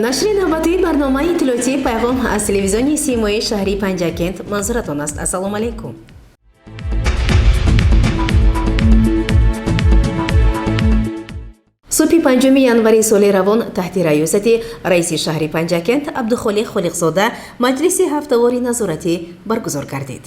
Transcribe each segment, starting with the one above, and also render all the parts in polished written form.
Нашри навбатии барномаи иттилоотии «Пайғом» аз телевизиони Симои шаҳри Панҷакент манзуратон аст. Ассалому алайкум. Субҳи 5 январи соли равон таҳти раёсати раиси шаҳри Панҷакент Абдухолиқ Холиқзода маҷлиси ҳафтавори назоратӣ баргузор гардид.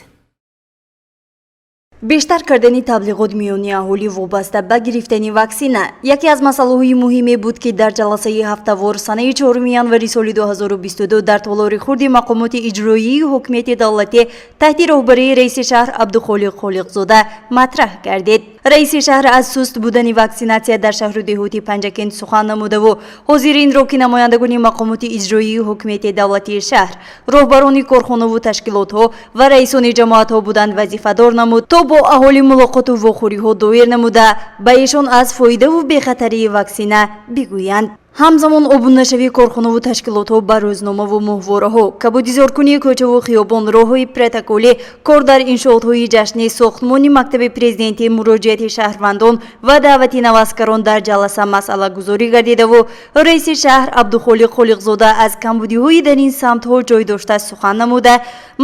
Бештар кардани таблиғот миёни аҳолӣ вобаста ба гирифтани ваксина яке аз масъалаҳои муҳиме буд, ки дар ҷаласаи ҳафтавор санаи 4 январи соли 2022 дар толори хурди мақомоти иҷроии ҳокимияти давлатӣ таҳти роҳбарии раиси шаҳр Абдухолиқ Холиқзода матраҳ гардид. Раиси шаҳр аз суст будани ваксинатсия дар шаҳру деҳоти Панҷакент сухан намудаву ҳозиринро, ки намояндагони мақомоти иҷроии ҳокимияти давлатии шаҳр, роҳбарони корхонаву ташкилотҳо ва раисони ҷамоатҳо буданд, вазифадор намуд, то бо аҳолӣ мулоқоту вохӯриҳо доир намуда, ба эшон аз фоидаву бехатарии ваксина бигӯянд. Ҳамзамон обунашавии корхонаву ташкилотҳо ба рӯзномаву моҳвораҳо, кабудизоркунии кӯчаву хиёбон, роҳҳои протоколӣ, кор дар иншоотҳои ҷашнӣ, сохтмони мактаби президентӣ, муроҷиати шаҳрвандон ва даъвати наваскарон дар ҷаласа масъалагузорӣ гардидаву раиси шаҳр Абдухолиқ Холиқзода аз камбудиҳои дар ин самтҳо ҷой дошта сухан намуда,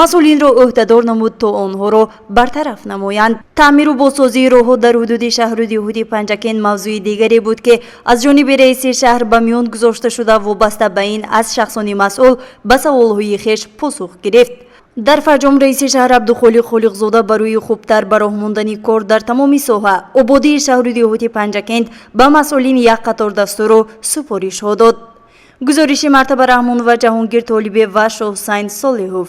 масъулинро ӯҳдадор намуд, то онҳоро бартараф намоянд. Таъмиру бозсозии роҳҳо дар ҳудуди шаҳру деҳоти Панҷакент мавзӯи дигаре буд, ки аз ҷониби раиси шаҳр ба миён гузошта шуда, вобаста ба ин аз шахсони масъул ба саволҳои хеш посух гирифт. Дар фарҷом раиси шаҳр Абдухолиқ Холиқзода барои хубтар ба роҳ мондани кор дар тамоми соҳа, ободии шаҳру деҳоти Панҷакент ба масъулин як қатор дастуру супоришҳо дод. Гузориши Мартаба Раҳмонова, Ҷаҳонгир Толибев ва Шоҳусайн Солиҳов.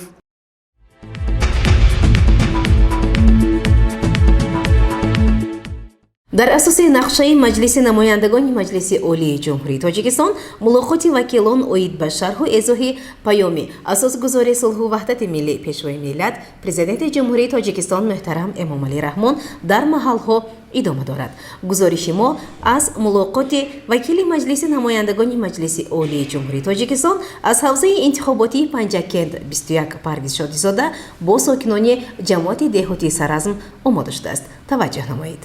Дар асоси нақшаи Маҷлиси намояндагони Маҷлиси Олии Ҷумҳурии Тоҷикистон мулоқоти вакилон оид ба шарҳу эзоҳи Паёми Асосгузори сулҳу ваҳдати миллӣ, Пешвои миллат, Президенти Ҷумҳурии Тоҷикистон муҳтарам Эмомалӣ Раҳмон дар маҳалҳо идома дорад. Гузориши мо аз мулоқоти вакили Маҷлиси намояндагони Маҷлиси Олии Ҷумҳурии Тоҷикистон аз ҳавзаи интихоботии Панҷакент 21 Парвиз Шодизода бо сокинони ҷамоати деҳоти Саразм омода шудааст. Таваҷҷӯҳ намоед.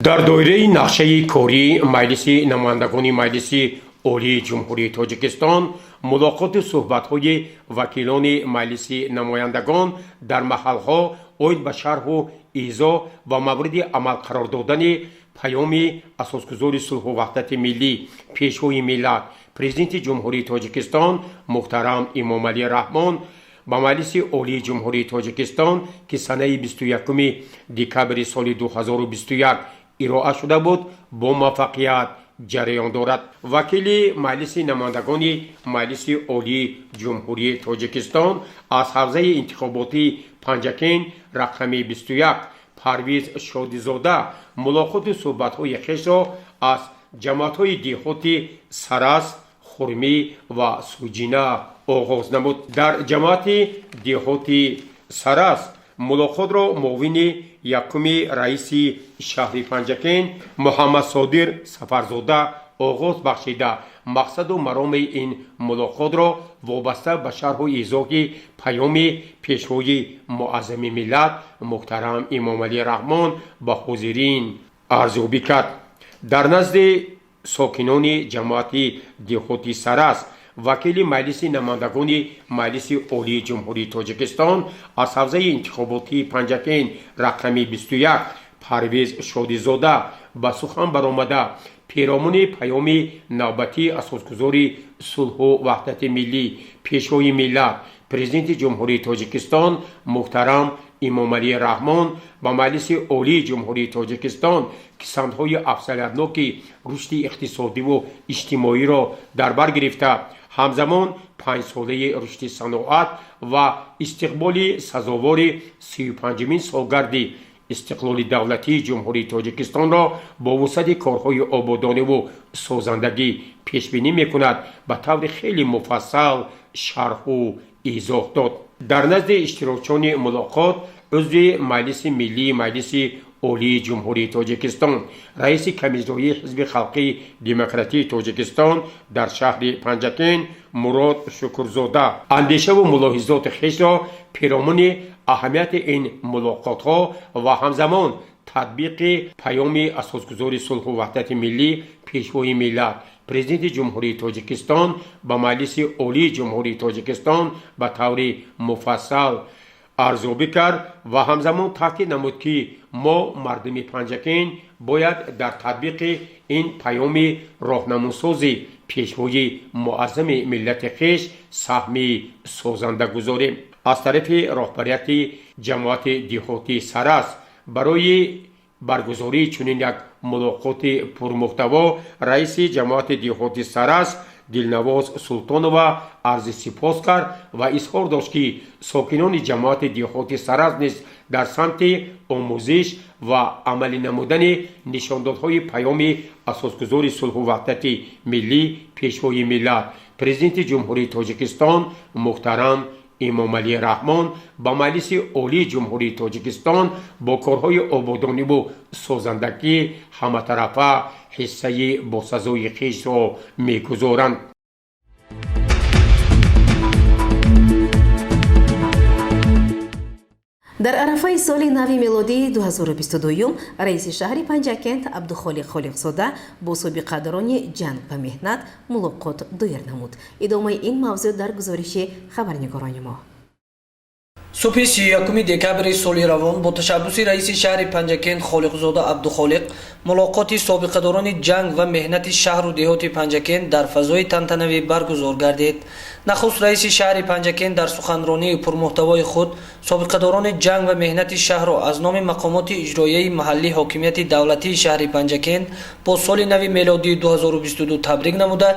Дар доираи нақшаи кории Маҷлиси намояндагони Маҷлиси Олии Ҷумҳурии Тоҷикистон мулоқоту суҳбатҳои вакилони Маҷлиси намояндагон дар маҳалҳо оид ба шарҳу изоҳ ва мавриди амал қарор додани Паёми Асосгузори сулҳу ваҳдати миллӣ, Пешвои миллат, Президенти Ҷумҳурии Тоҷикистон муҳтарам Эмомалӣ Раҳмон ба Маҷлиси Олии Ҷумҳурии Тоҷикистон, ки санаи 21 декабри соли 2021 ироа шуда буд, бо муваффақият ҷараён дорад. Вакили Маҷлиси намояндагони Маҷлиси Олии Ҷумҳурии Тоҷикистон аз ҳавзаи интихоботии Панҷакент рақами 21 Парвиз Шодизода мулоқоту суҳбатҳои хешро аз ҷамоатҳои деҳоти Сарас, Хурмӣ ва Суҷина оғоз намуд. Дар ҷамоати деҳоти Сарас мулоқотро муовини якуми раиси шаҳри Панҷакент Муҳаммадсодир Сафарзода оғоз бахшида, мақсаду мароми ин мулоқотро вобаста ба шарҳу изоҳи Паёми Пешвои муаззами миллат муҳтарам Эмомалӣ Раҳмон ба ҳозирин арзёбӣ кард. Дар назди сокинони ҷамоати деҳоти Сарас вакили Маҷлиси намояндагони Маҷлиси Олии Ҷумҳурии Тоҷикистон аз ҳавзаи интихоботии Панҷакент рақами 21 Парвиз Шодизода ба сухан баромада, перомуни Паёми навбатии Асосгузори сулҳу ваҳдати миллӣ, Пешвои миллат, Президенти Ҷумҳурии Тоҷикистон муҳтарам Эмомалӣ Раҳмон ба Маҷлиси Олии Ҷумҳурии Тоҷикистон, ки самтҳои афзалиятноки рушди иқтисодиву иҷтимоиро дар бар гирифта, ҳамзамон панҷсолаи рушди саноат ва истиқболи сазовори 35-умин солгарди истиқлоли давлатии Ҷумҳурии Тоҷикистонро бо вусъати корҳои ободониву созандагӣ пешбинӣ мекунад, ба таври хеле муфассал шарҳу изоҳ дод. Дар назди иштирокчиёни мулоқот узви Маҷлиси миллии Маҷлиси Олии Ҷумҳурии Тоҷикистон, раиси Комиссияи Ҳизби Халқии Демократии Тоҷикистон дар шаҳри Панҷакент Мурод Шукурзода андешаву мулоҳизоти хешро перомуни аҳамияти ин мулоқотҳо ва ҳамзамон Татбиқи Паёми Асосгузори сулҳу ваҳдати миллӣ, Пешвои миллат, Президенти Ҷумҳурии Тоҷикистон ба Маҷлиси Олии Ҷумҳурии Тоҷикистон ба таври муфассал арзёбӣ кард ва ҳамзамон таъкид намуд, ки мо, мардуми Панҷакент, бояд дар татбиқи ин паёми роҳнамунсози Пешвои муаззами миллати хеш саҳми созанда гузорем. Аз тарафи роҳбарияти ҷамоати деҳотии Сарас барои баргузории чунин як мулоқоти пурмуҳтаво раиси ҷамоати деҳоти Сарас Дилнавоз Султонова арзи сипос кард ва изҳор дошт, ки сокинони ҷамоати деҳоти Сарас низ дар самти омӯзиш ва амалӣ намудани нишондодҳои Паёми Асосгузори сулҳу ваҳдати миллӣ, Пешвои миллат, Президенти Ҷумҳурии Тоҷикистон муҳтарам Эмомалӣ Раҳмон ба Маҷлиси Олии Ҷумҳурии Тоҷикистон бо корҳои ободониву созандагӣ ҳаматарафа ҳиссаи босазои хешро мегузоранд. Дар арафаи соли нави мелодии 2022 раиси шаҳри Панҷакент Абдухолиқ Холиқзода бо собиқадорони ҷанг ва меҳнат мулоқот доир намуд. Идомаи ин мавзӯъ дар гузориши хабарнигорони мо. Субҳи 31 декабри соли равон бо ташаббуси раиси шаҳри Панҷакент Холиқзода Абдухолиқ мулоқоти собиқадорони ҷанг ва меҳнати шаҳру деҳоти Панҷакент дар фазои тантанавӣ баргузор гардид. Нахуст раиси шаҳри Панҷакент дар суханронии пурмуҳтавои худ собиқадорони ҷанг ва меҳнати шаҳрро аз номи мақомоти иҷроияи маҳаллии ҳокимияти давлатии шаҳри Панҷакент бо соли нави мелодии 2022 табрик намуда,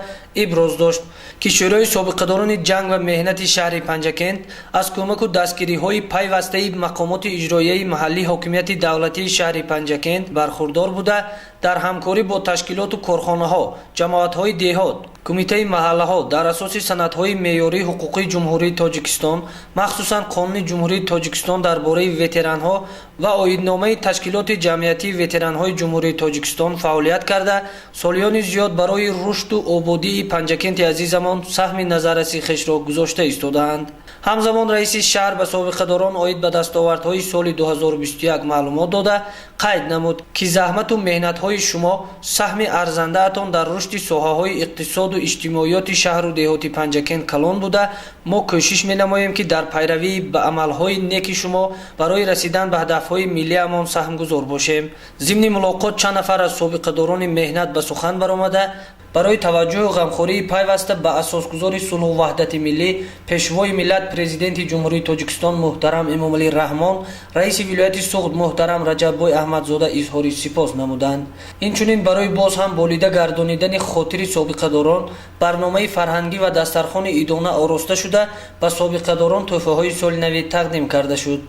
иброз дошт, ки Шӯрои собиқадорони ҷанг ва меҳнати шаҳри Панҷакент аз кӯмаку дастгириҳои пайвастаи мақомоти иҷроияи маҳаллии ҳокимияти давлатии шаҳри Панҷакент бархурдор буда, дар ҳамкорӣ бо ташкилоту корхонаҳо, ҷамоатҳои деҳот, кумитаи маҳаллаҳо дар асоси санадҳои меъёрии ҳуқуқии Ҷумҳурии Тоҷикистон, махсусан Қонуни Ҷумҳурии Тоҷикистон дар бораи ветеранҳо ва Оидномаи ташкилоти ҷамъиятии ветеранҳои Ҷумҳурии Тоҷикистон фаъолият карда, солиёни зиёд барои рушду ободии Панҷакенти азизамон саҳми назарраси хешро гузошта истодаанд. Ҳамзамон раиси шаҳр ба собиқадорон оид ба дастовардҳои соли 2021 маълумот дода, қайд намуд, ки заҳмату меҳнатҳои шумо, саҳми арзандаатон дар рушди соҳаҳои иқтисоду иҷтимоиёти шаҳру деҳоти Панҷакент калон буда, мо кӯшиш менамоем, ки дар пайравии ба амалҳои неки шумо барои расидан ба ҳадафҳои миллиамон саҳмгузор бошем. Зимни мулоқот чанд нафар аз собиқадорони меҳнат ба сухан баромада, барои таваҷҷӯҳу ғамхории пайваста ба Асосгузори сулҳу ваҳдати миллӣ, Пешвои миллат, Президенти Ҷумҳурии Тоҷикистон муҳтарам Эмомалӣ Раҳмон, раиси вилояти Суғд муҳтарам Раҷаббой Аҳмадзода изҳори сипос намуданд. Инчунин барои боз ҳам болида гардонидани хотири собиқадорон барномаи фарҳангӣ ва дастархони идона ороста шуда, ба собиқадорон тӯҳфаҳои соли навӣ тақдим карда шуд.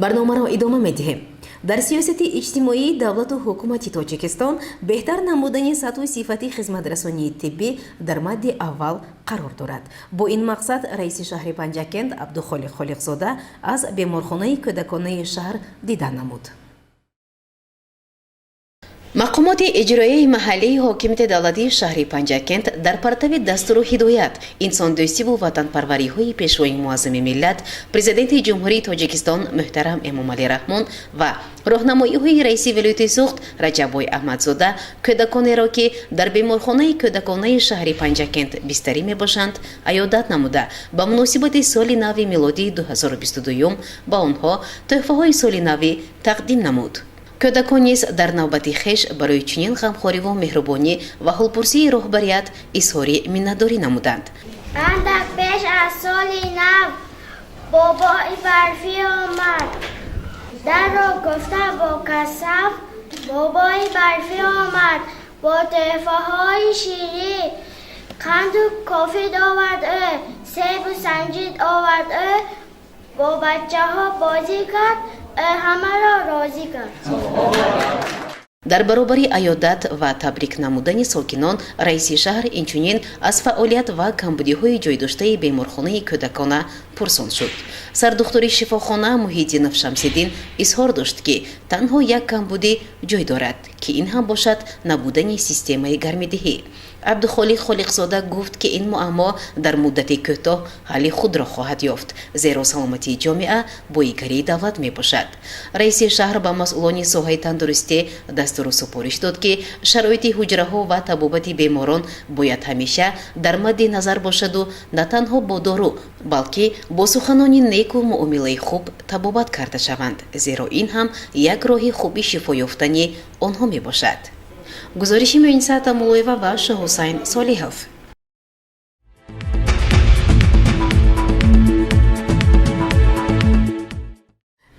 Барномаро идома медиҳем. Дар сиёсати иҷтимоии давлату ҳукумати Тоҷикистон беҳтар намудани сатҳу сифати хизматрасонии тиббӣ дар мадди аввал қарор дорад. Бо ин мақсад раиси шаҳри Панҷакент Абдухолиқ Холиқзода аз беморхонаи кӯдаконаи шаҳр дидан намуд. Мақомоти иҷроияи маҳаллии ҳокимияти давлатии шаҳри Панҷакент дар партави дастуру ҳидоят, инсондӯстиву ватанпарвариҳои Пешвои муаззами миллат, Президенти Ҷумҳурии Тоҷикистон муҳтарам Эмомалӣ Раҳмон ва роҳнамоиҳои раиси вилояти Суғд Раҷаббой Аҳмадзода кӯдаконеро, ки дар беморхонаи кӯдаконаи шаҳри Панҷакент бистарӣ мебошанд, аёдат намуда, ба муносибати соли нави милодии 2022 ба онҳо тӯҳфаҳои соли навӣ тақдим намуд. Кӯдакон низ дар навбати хеш барои чунин ғамхориву меҳрубонӣ ва ҳолпурсии роҳбарият изҳори миннатдорӣ намуданд. Андак пеш аз соли нав бобои барфӣ омад, дарро кӯфта бо касаф. Бобои барфӣ омад бо тӯҳфаҳои ширӣ, қанду кофид овард ӯ, себу санҷид овард ӯ, бо бачаҳо бозӣ кард, ҳамаро розӣ кард. Дар баробари аёдат ва табрик намудани сокинон, раиси шаҳр инчунин аз фаъолият ва камбудиҳои ҷойдоштаи беморхонаи кӯдакона пурсон шуд. Сардухтури шифохона Муҳиддинов Шамсиддин изҳор дошт, ки танҳо як камбудӣ ҷой дорад, ки ин ҳам бошад набудани системаи гармидиҳӣ. Абдухолиқ Холиқзода гуфт, ки ин муаммо дар муддати кӯтоҳ ҳалли худро хоҳад ёфт, зеро саломатии ҷомеа боигарии давлат мебошад. Раиси шаҳр ба масъулони соҳаи тандурустӣ дастуру супориш дод, ки шароити ҳуҷраҳо ва табобати беморон бояд ҳамеша дар мадди назар бошаду на танҳо бо дору, балки бо суханони неку муомилаи хуб табобат карда шаванд, зеро ин ҳам як роҳи хуби шифо ёфтани онҳо мебошад. Гузориши Муиниса Атамуллоева ва Шоҳҳусайн Солиҳов.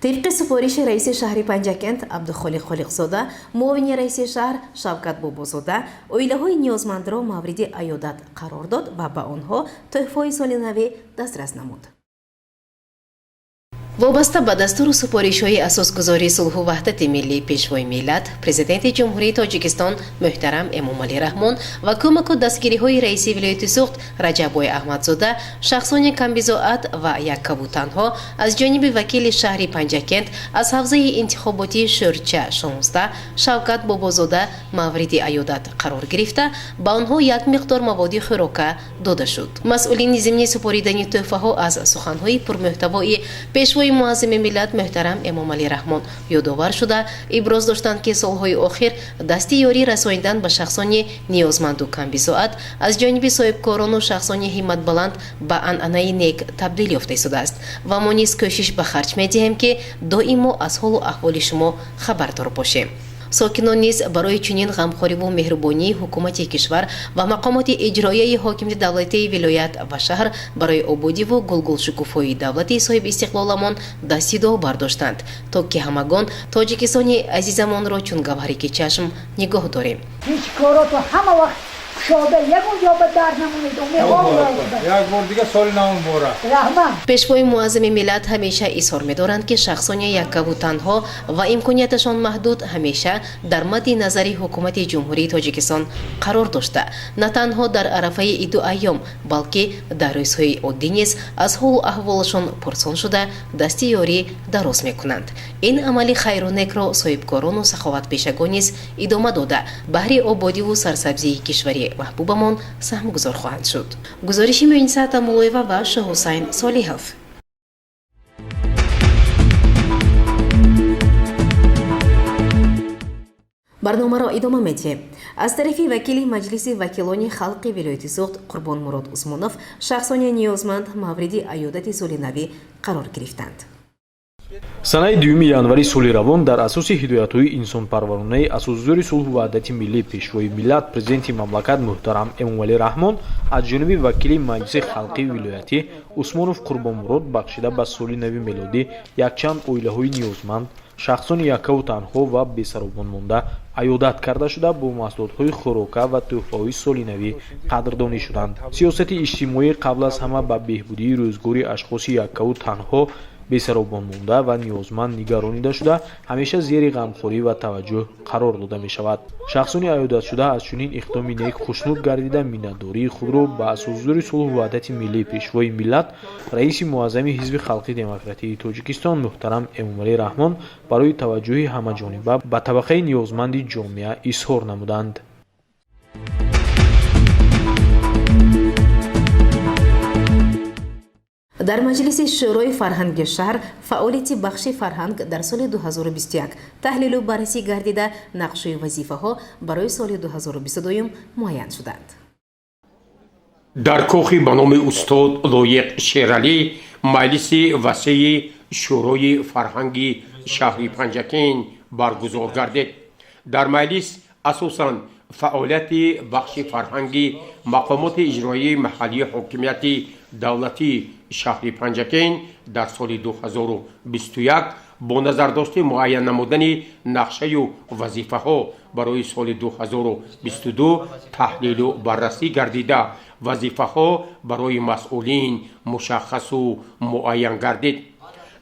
Тибқи супориши раиси шаҳри Панҷакент Абдухолиқ Холиқзода, муовини раиси шаҳр Шавкат Бобозода оилаҳои ниёзмандро мавриди аёдат қарор дод ва ба онҳо тӯҳфаҳои соли навӣ дастрас намуд. Вобаста ба дастуру супоришҳои асосгузори сулҳу ваҳдати миллӣ, Пешвои миллат, Президенти Ҷумҳурии Тоҷикистон муҳтарам Эмомалӣ Раҳмон ва кӯмаку дастгириҳои раиси вилояти Суғд Раҷаббой Аҳмадзода, шахсони камбизоат ва яккаву танҳо аз ҷониби вакили шаҳри Панҷакент аз ҳавзаи интихоботии Шӯрча 16 Шавкат Бобозода мавриди аёдат қарор гирифта, ба онҳо як миқдор маводи хӯрока дода шуд. Масъулини зимни супоридани тӯҳфаҳо аз суханҳои пурмуҳтавои Пешвои муаззами миллат муҳтарам Эмомалӣ Раҳмон ёдовар шуда, иброз доштанд, ки солҳои охир дасти ёрӣ расонидан ба шахсони ниёзманду камбизоат аз ҷониби соҳибкорону шахсони ҳимматбаланд ба анъанаи нек табдил ёфта истодааст ва мо низ кӯшиш ба харҷ медиҳем, ки доимо аз ҳолу аҳволи шумо хабардор бошем. Сокинон низ барои чунин ғамхориву меҳрубонии ҳукумати кишвар ва мақомоти иҷроияи ҳокимияти давлатии вилоят ва шаҳр барои ободиву гулгулшукуфоии давлати соҳибистиқлоламон дасти дуо бардоштанд, то ки ҳамагон Тоҷикистони азизамонро чун гавҳаре ки чашм нигоҳ дорем. Ҳеҷ корото ҳама вақт кушода, ягон ҷо ба дар намонед. Як бор дига соли нав муборак. Раҳмат. Пешвои муаззами миллат ҳамеша изҳор медоранд, ки шахсони яккаву танҳо ва имконияташон маҳдуд ҳамеша дар мадди назари ҳукумати Ҷумҳурии Тоҷикистон қарор дошта, на танҳо дар арафаи иду айём, балки дар рӯзҳои оддӣ низ аз ҳолу аҳволашон пурсон шуда, дасти ёрӣ дароз мекунанд. Ин амали хайру некро соҳибкорону саховатпешагон низ идома дода, баҳри ободиву сарсабзии кишвари маҳбубамон саҳмгузор хоҳанд шуд. Гузориши Муиниса Атамуллоева ва Шоҳҳусайн Солиҳов. Барномаро идома медиҳем. Аз тарафи вакили Маҷлиси вакилони халқи вилояти Суғд Қурбонмурод Усмонов шахсони ниёзманд мавриди аёдати соли навӣ қарор гирифтанд. Санаи 2 январи соли равон дар асоси ҳидоятҳои инсонпарваронаи асосгузори сулҳу ваҳдати миллӣ, Пешвои миллат, Президенти мамлакат муҳтарам Эмомалӣ Раҳмон аз ҷониби вакили Маҷлиси халқии вилоятӣ Усмонов Қурбонмурод бахшида ба соли нави мелодӣ якчанд оилаҳои ниёзманд, шахсони яккаву танҳо ва бесаробон монда аёдат карда шуда, бо маҳсулотҳои хӯрока ва тӯҳфаҳои соли навӣ қадрдонӣ шуданд. Сиёсати иҷтимоӣ қабл аз ҳама ба беҳбудии рӯзгори ашхоси яккаву танҳо, бесаробон монда ва ниёзманд нигаронида шуда, ҳамеша зери ғамхорӣ ва таваҷҷӯҳ қарор дода мешавад. Шахсони аёдатшуда аз чунин иқдоми нек хушнуд гардида, миннатдории худро ба асосгузори сулҳу ваҳдати миллӣ, Пешвои миллат, раиси муаззами Ҳизби халқи демократии Тоҷикистон муҳтарам Эмомалӣ Раҳмон барои таваҷҷӯҳи ҳамаҷониба ба табақаи ниёзманди ҷомеа изҳор намуданд. Дар маҷлиси Шӯрои фарҳанги шаҳр фаъолияти бахши фарҳанг дар соли 2021 таҳлилу баррасӣ гардида, нақшаи вазифаҳо барои соли 2022 муайян шуданд. Дар кохи ба номи устод Лоиқ Шералӣ маҷлиси васеи Шӯрои фарҳанги шаҳри Панҷакент баргузор гардид. Дар маҷлис асосан фаъолияти бахши фарҳанги мақомоти иҷроияи маҳаллии ҳокимияти давлатии шаҳри Панҷакент дар соли 2021 бо назардошти муайян намудани нақшаю вазифаҳо барои соли 2022 таҳлилу баррасӣ гардида, вазифаҳо барои масъулин мушаххасу муайян гардид.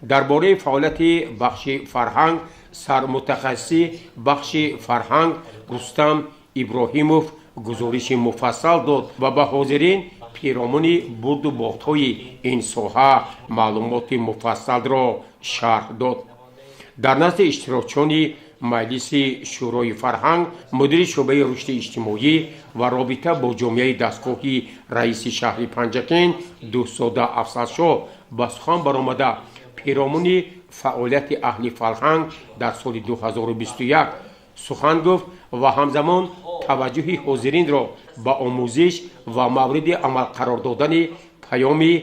Дар бораи фаъолияти бахши фарҳанг сармутахассиси бахши фарҳанг Рустам Иброҳимов гузориши муфассал дод ва ба ҳозирин пиромуни бурду бохтҳои ин соҳа маълумоти муфассалро шарҳ дод. Дар назди иштирокчиёни Маҷлиси Шӯрои фарҳанг, мудири шӯъбаи рушди иҷтимоӣ ва робита бо ҷомеаи дастгоҳи раиси шаҳри Панҷакент Дӯстзода Афзалшоҳ ба сухан баромада, пиромуни фаъолияти аҳли фарҳанг дар соли 2021 сухан гуфт ва ҳамзамон таваҷҷӯҳи ҳозиринро ба омӯзиш ва мавриди амал қарор додани паёми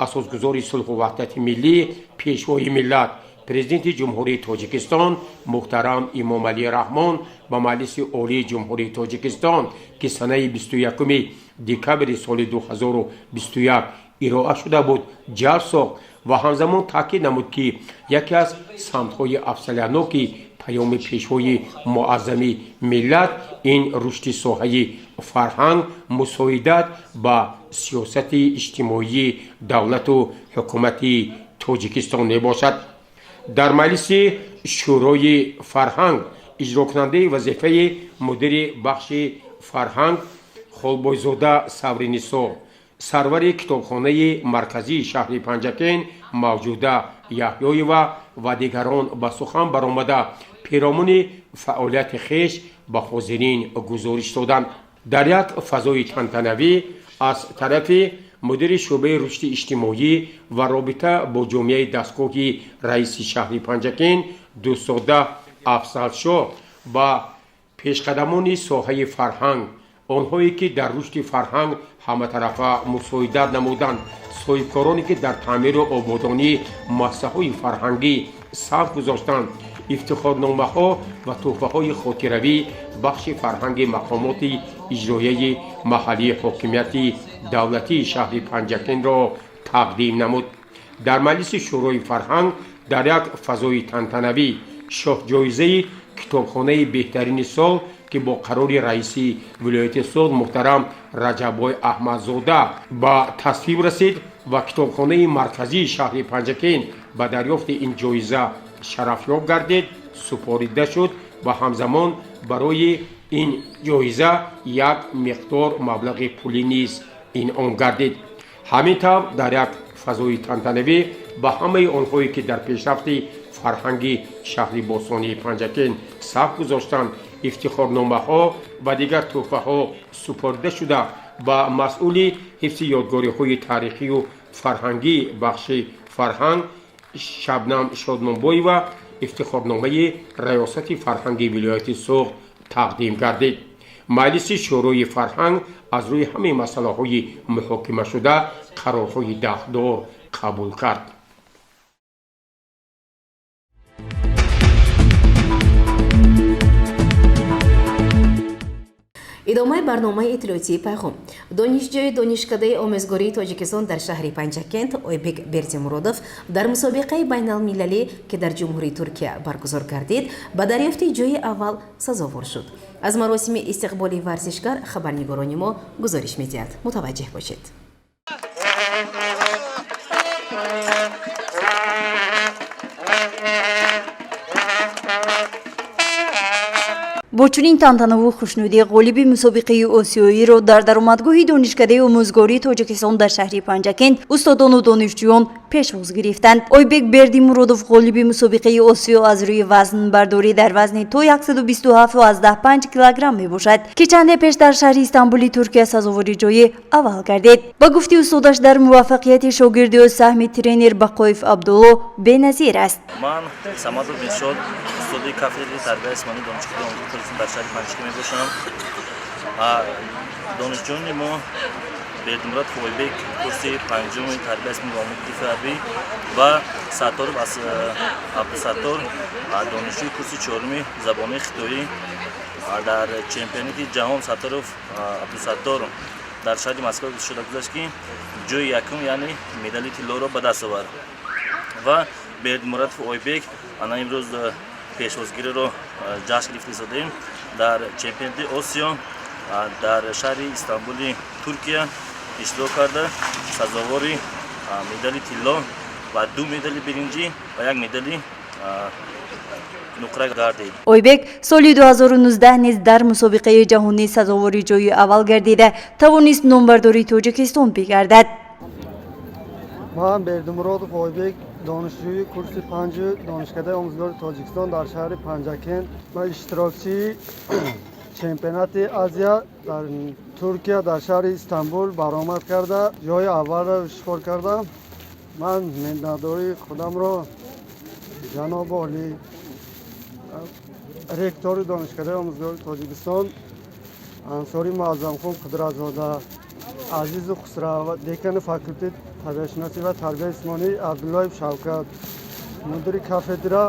асосгузори сулҳу ваҳдати миллӣ, Пешвои миллат, Президенти Ҷумҳурии Тоҷикистон муҳтарам Эмомалӣ Раҳмон ба Маҷлиси Олии Ҷумҳурии Тоҷикистон, ки санаи 21 декабри соли 2021 ироа шуда буд, ҷалб сохт ва ҳамзамон таъкид намуд, ки яке аз самтҳои афзалиятноки паёми Пешвои муаззами миллат ин рушди соҳаи фарҳанг, мусоидат ба сиёсати иҷтимоии давлату ҳукумати Тоҷикистон мебошад. Дар Маҷлиси Шӯрои фарҳанг иҷрокунандаи вазифаи мудири бахши фарҳанг Холбойзода Савринисо, сарвари китобхонаи марказии шаҳри Панҷакент Мавҷуда Яҳёева ва дигарон ба сухан баромада, пиромуни фаъолияти хеш ба ҳозирин гузориш доданд. Дар як фазои тантанавӣ аз тарафи мудири шӯъбаи рушди иҷтимоӣ ва робита бо ҷомеаи дастгоҳи раиси шаҳри Панҷакент Дӯстзода Афзалшоҳ ба пешқадамони соҳаи фарҳанг, онҳое ки дар рушди фарҳанг ҳаматарафа мусоидат намуданд, соҳибкороне ки дар таъмиру ободонии муассисаҳои фарҳангӣ саф гузоштанд, ифтихорномаҳо ва тӯҳфаҳои хотиравӣ бахши фарҳанги мақомоти иҷроияи маҳаллии ҳокимияти давлатии шаҳри Панҷакентро тақдим намуд. Дар Маҷлиси Шӯрои фарҳанг дар як фазои тантанавӣ шоҳҷоизаи китобхонаи беҳтарини сол, ки бо қарори раиси вилояти Суғд муҳтарам Раҷаббой Аҳмадзода ба тасвиб расид ва китобхонаи марказии шаҳри Панҷакент ба дарёфти ин ҷоиза шарафёб гардид, супорида шуд ва ҳамзамон барои ин ҷоиза як миқдор маблағи пулӣ низ инъом гардид. Ҳамин тавр, дар як фазои тантанавӣ ба ҳамаи онҳое ки дар пешрафти фарҳанги шаҳри бостонии Панҷакент саф гузоштанд, ифтихорномаҳо ва дигар тӯҳфаҳо супорида шуда, ба масъули ҳифзи ёдгориҳои таърихию фарҳангии бахши фарҳанг Шабнам Шодмонбоева ифтихорномаи Раёсати фарҳанги вилояти Суғд тақдим гардид. Маҷлиси Шӯрои фарҳанг аз рӯи ҳамаи масъалаҳои муҳокимашуда қарорҳои дахлдор қабул кард. Идомаи барномаи иттилоотии «Пайғом». Донишҷӯи Донишкадаи омӯзгории Тоҷикистон дар шаҳри Панҷакент Ойбек Бердимуродов дар мусобиқаи байналмилалӣ, ки дар Ҷумҳурии Туркия баргузор гардид, ба дарёфти ҷои аввал сазовор шуд. Аз маросими истиқболи варзишгар хабарнигорони мо гузориш медиҳад. Мутаваҷҷеҳ бошед. Бо чунин тантанаву хушнудӣ ғолиби мусобиқаи осиёиро дар даромадгоҳи Донишкадаи омӯзгории Тоҷикистон дар шаҳри Панҷакент устодону донишҷӯён пешвоз гирифтанд. Ойбек Бердимуродов ғолиби мусобиқаи Осиё аз рӯи вазнбардорӣ дар вазни то 127,5 килограмм мебошад, ки чанде пеш дар шаҳри Истанбули Туркия сазовори ҷои аввал гардид. Ба гуфти устодаш, дар муваффақияти шогирди ӯ саҳми тренер Бақоев Абдулло беназир аст. Ман Самадов Дилшод, устоди кафедраи тарбияи ҷисмонии Донишгоҳи омӯзгории Тоҷикистон дар шаҳри Панҷакент мебошам. Донишҷӯёни мо Бердимурод Ойбек, курси панҷуми тарбияи ҷисмонӣ ва омӯзиши ҳарбӣ, ва Сатторов Абдусаттор, донишҷӯи курси чоруми забони хитоӣ, дар чемпионати ҷаҳон Сатторов Абдусаттор дар шаҳри Москва шуда гузашт, ки ҷои якум, яъне медали тиллоро ба даст овард, ва Бердимурадов Ойбек ана имрӯз пешвозгириро ҷашн гирифта истодаем, дар чемпионати Осиё дар шаҳри Истанбули Туркия иштирок карда, сазовори медали тилло ва ду медали биринҷӣ ва як медали нуқра гардид. Ойбек соли 2019 низ дар мусобиқаи ҷаҳонӣ сазовори ҷои аввал гардида, тавонист номбардори Тоҷикистон бигардад. Ман Бердимуродов Ойбек, донишҷӯи курси панҷи Донишкадаи омӯзгори Тоҷикистон дар шаҳри Панҷакент ва иштирокчии чемпионати Азия дар Туркия дар шаҳри Истанбул баромад карда, ҷои аввалро ишғол кардам. Ман миннатдории худамро ҷаноби олӣ, ректори Донишкадаи омӯзгори Тоҷикистон Ансори Муаззамхон Қудратзода, Азизу Хусрав, декани факултети табиатшиносӣ ва тарбияи ҷисмонӣ Абдуллоев Шавкат, мудири кафедра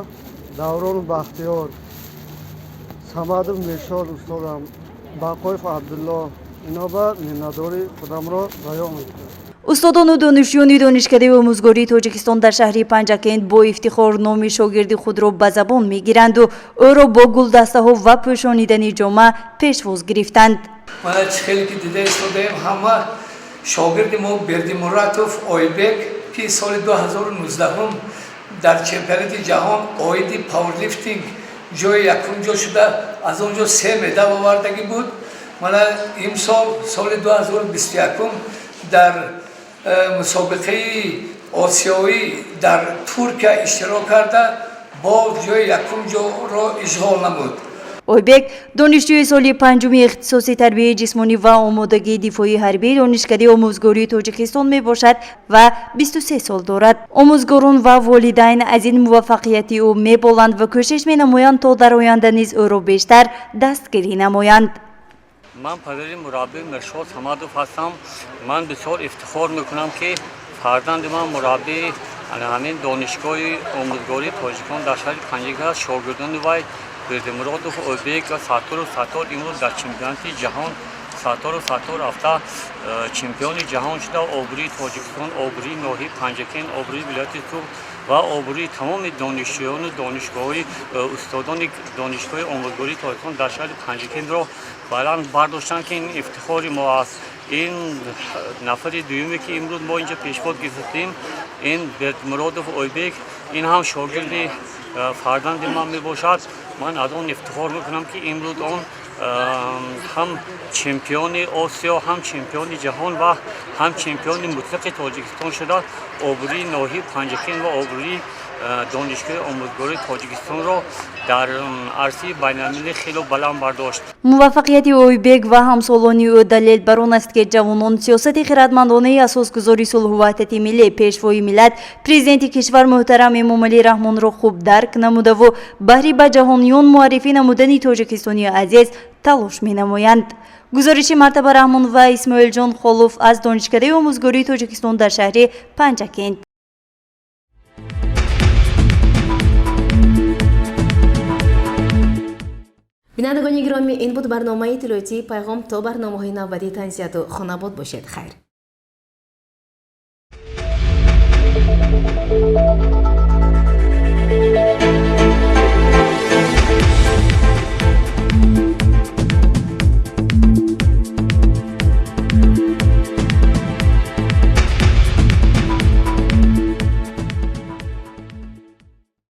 Даврону Бахтиёр, Самадов Миршод устодам, Бақоев Абдулло, ино ба миннатдории худамро баён мекунам. Устодону донишҷӯёни Донишкадаи омӯзгории Тоҷикистон дар шаҳри Панҷакент бо ифтихор номи шогирди худро ба забон мегиранду ӯро бо гулдастаҳо ва пӯшонидани ҷома пешвоз гирифтанд. Мана, чӣ хеле ки дида истодаем, ҳама шогирди мо Бердимуратов Ойбек, ки соли 2019 дар чемпионати ҷаҳон оиди пауэрлифтинг ҷои якум ҷо шуда, аз он ҷо се медал овардагӣ буд. Мана, имсол, соли 2021, дар мусобиқаи осиёӣ дар Туркия иштирок карда, боз ҷои якум ҷоро ишғол намуд. Ойбек донишҷӯи соли панҷуми ихтисоси тарбияи ҷисмонӣ ва омодагии дифоии ҳарбии Донишкадаи омӯзгории Тоҷикистон мебошад ва 23 сол дорад. Омӯзгорон ва волидайн аз ин муваффақияти ӯ меболанд ва кӯшиш менамоянд, то дар оянда низ ӯро бештар дастгирӣ намоянд. Ман падари мураббӣ Миршод Самадов ҳастам. Ман бисёр ифтихор мекунам, ки фарзанди ман мураббии ҳамин Донишгоҳи омӯзгории Тоҷикистон дар шаҳри Панҷакент аст. Шогирдони вай Бердимуродов Ойбек ва Сатторов Саттор имрӯз дар чемпионати ҷаҳон, Сатторов Саттор рафта чемпиони ҷаҳон шуда, обрӯи Тоҷикистон, обрӯи ноҳияи Панҷакент, обрӯи вилояти Суғд ва обрӯи тамоми донишҷӯёну донишгоҳҳои, устодони Донишгоҳи омӯзгории Тоҷикистон дар шаҳри Панҷакентро баланд бардоштанд, ки ин ифтихори мо аст. Ин нафари дуюме, ки имрӯз мо инҷа пешвоз гирифтем, ин Бердимуродов Ойбек, ин ҳам шогирди фарзанди ман мебошад. Ман аз он ифтихор мекунам, ки имрӯз он ҳам чемпиони Осиё, ҳам чемпиони ҷаҳон ва ҳам чемпиони мутлақи Тоҷикистон шуда, обрӯи ноҳияи Панҷакент ва обрӯи Донишгоҳи омӯзгории Тоҷикистонро дар арсаи байналмилалӣ хело баланд бардошт. Муваффақияти Ойбек ва ҳамсолони ӯ далел бар он аст, ки ҷавонон сиёсати хиратмандонаи асосгузори сулҳу ваҳдати миллӣ, Пешвои миллат, Президенти кишвар муҳтарам Эмомалӣ Раҳмонро хуб дарк намудаву баҳри ба ҷаҳониён муаррифӣ намудани Тоҷикистони азиз талош менамоянд. Гузориши Мартаба Раҳмон ва Исмоилҷон Холов аз Донишкадаи омӯзгории Тоҷикистон дар шаҳри Панҷакент. Бинандагони гиромӣ, ин буд барномаи иттилоотии «Пайғом». То барномаҳои навбатӣ тансиҳату хонабод бошед. Хайр.